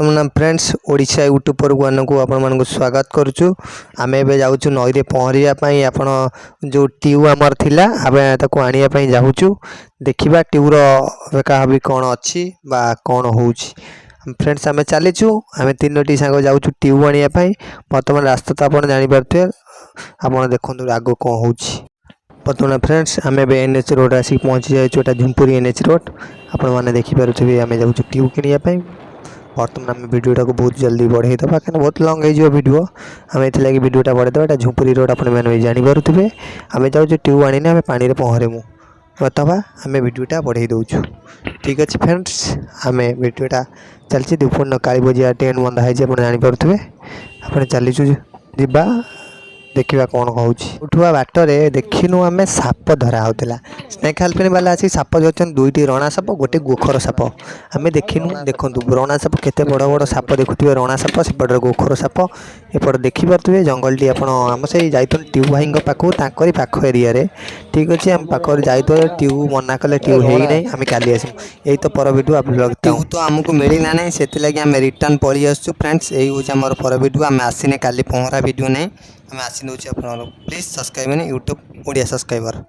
ବର୍ତ୍ତମାନ ଫ୍ରେଣ୍ଡସ୍, ଓଡ଼ିଶା ୟୁଟ୍ୟୁବରମାନଙ୍କୁ ଆପଣମାନଙ୍କୁ ସ୍ୱାଗତ କରୁଛୁ। ଆମେ ଏବେ ଯାଉଛୁ ନଈରେ ପହଁରିବା ପାଇଁ। ଆପଣ ଯେଉଁ ଟ୍ୟୁବ୍ ଆମର ଥିଲା, ଆମେ ତାକୁ ଆଣିବା ପାଇଁ ଯାଉଛୁ। ଦେଖିବା ଟ୍ୟୁବ୍ର ବି କ'ଣ ଅଛି ବା କ'ଣ ହେଉଛି। ଫ୍ରେଣ୍ଡସ୍, ଆମେ ଚାଲିଛୁ। ଆମେ ତିନୋଟି ସାଙ୍ଗ ଯାଉଛୁ ଟ୍ୟୁବ୍ ଆଣିବା ପାଇଁ। ବର୍ତ୍ତମାନ ରାସ୍ତା ତ ଆପଣ ଜାଣିପାରୁଥିବେ। ଆପଣ ଦେଖନ୍ତୁ ଆଗକୁ କ'ଣ ହେଉଛି। ବର୍ତ୍ତମାନ ଫ୍ରେଣ୍ଡସ୍, ଆମେ ଏବେ ଏନ୍ ଏଚ୍ ରୋଡ଼ ଆସିକି ପହଞ୍ଚି ଯାଇଛୁ। ଏଇଟା ଝୁମ୍ପୁରୀ ଏନ୍ ଏଚ୍ ରୋଡ଼। ଆପଣମାନେ ଦେଖିପାରୁଥିବେ, ଆମେ ଯାଉଛୁ ଟ୍ୟୁବ୍ କିଣିବା ପାଇଁ। ବର୍ତ୍ତମାନ ଆମେ ଭିଡ଼ିଓଟାକୁ ବହୁତ ଜଲ୍ଦି ବଢ଼େଇ ଦେବା, କାହିଁକିନା ବହୁତ ଲଙ୍ଗ୍ ହେଇଯିବ ଭିଡ଼ିଓ। ଆମେ ଏଥିଲାଗି ଭିଡ଼ିଓଟା ବଢ଼େଇ ଦେବା। ଏଇଟା ଝୁମ୍ପୁରୀ ରୋଡ଼, ଆପଣମାନେ ବି ଜାଣିପାରୁଥିବେ। ଆମେ ଯାଉଛୁ ଟ୍ୟୁବ୍ ଆଣିନେ ଆମେ ପାଣିରେ ପହଁରିବୁ ଅଥବା ଆମେ ଭିଡ଼ିଓଟା ବଢ଼େଇ ଦେଉଛୁ। ଠିକ୍ ଅଛି ଫ୍ରେଣ୍ଡସ୍, ଆମେ ଭିଡ଼ିଓଟା ଚାଲିଛି। ଦୁପନ୍ନ କାଳୀ ବଜିଆ ଟେଣ୍ଟ ବନ୍ଧା ହେଇଛି, ଆପଣ ଜାଣିପାରୁଥିବେ। ଆପଣ ଚାଲିଛୁ, ଯିବା, ଦେଖିବା କ'ଣ ହେଉଛି। ଉଠୁବା ବାଟରେ ଦେଖିନୁ ଆମେ, ସାପ ଧରା ହେଉଥିଲା। ସ୍ନେକ୍ ହେଲ୍ପଲାଇନ୍ ବାଲା ଆସିକି ସାପ ଧରିଛନ୍ତି, ଦୁଇଟି ରଣା ସାପ, ଗୋଟେ ଗୋଖର ସାପ ଆମେ ଦେଖିନୁ। ଦେଖନ୍ତୁ ରଣା ସାପ, କେତେ ବଡ଼ ବଡ଼ ସାପ ଦେଖୁଥିବେ। ରଣା ସାପ ସେପଟରେ, ଗୋଖର ସାପ ଏପଟେ ଦେଖିପାରୁଥିବେ। ଜଙ୍ଗଲଟି ଆପଣ ଆମ ସେଇ ଯାଇଥିଲୁ ଟ୍ୟୁବ୍ ଭାଇଙ୍କ ପାଖକୁ, ତାଙ୍କରି ପାଖ ଏରିଆରେ। ଠିକ୍ ଅଛି, ଆମ ପାଖରେ ଯାଇଥିଲୁ। ଟ୍ୟୁବ୍ ମନା କଲେ, ଟ୍ୟୁବ୍ ହେଇନାହିଁ, ଆମେ କାଲି ଆସିବୁ। ଏଇ ତ ପର ଭିଡ଼ିଓ ଆପଣ ଟ୍ୟୁବ୍ ତ ଆମକୁ ମିଳିଲା ନାହିଁ, ସେଥିଲାଗି ଆମେ ରିଟର୍ନ ପଳେଇ ଆସୁଛୁ। ଫ୍ରେଣ୍ଡସ୍, ଏଇ ହେଉଛି ଆମର ପର ଭିଡ଼ିଓ। ଆମେ ଆସିନେ କାଲି, ପହଁରା ଭିଡ଼ିଓ ନାହିଁ, ଆମେ ଆସି ନେଉଛୁ। ଆପଣଙ୍କର ପ୍ଲିଜ୍ ସବସ୍କ୍ରାଇବ୍ ମାନେ ୟୁଟ୍ୟୁବ୍ ଓଡ଼ିଆ ସବସ୍କ୍ରାଇବର୍।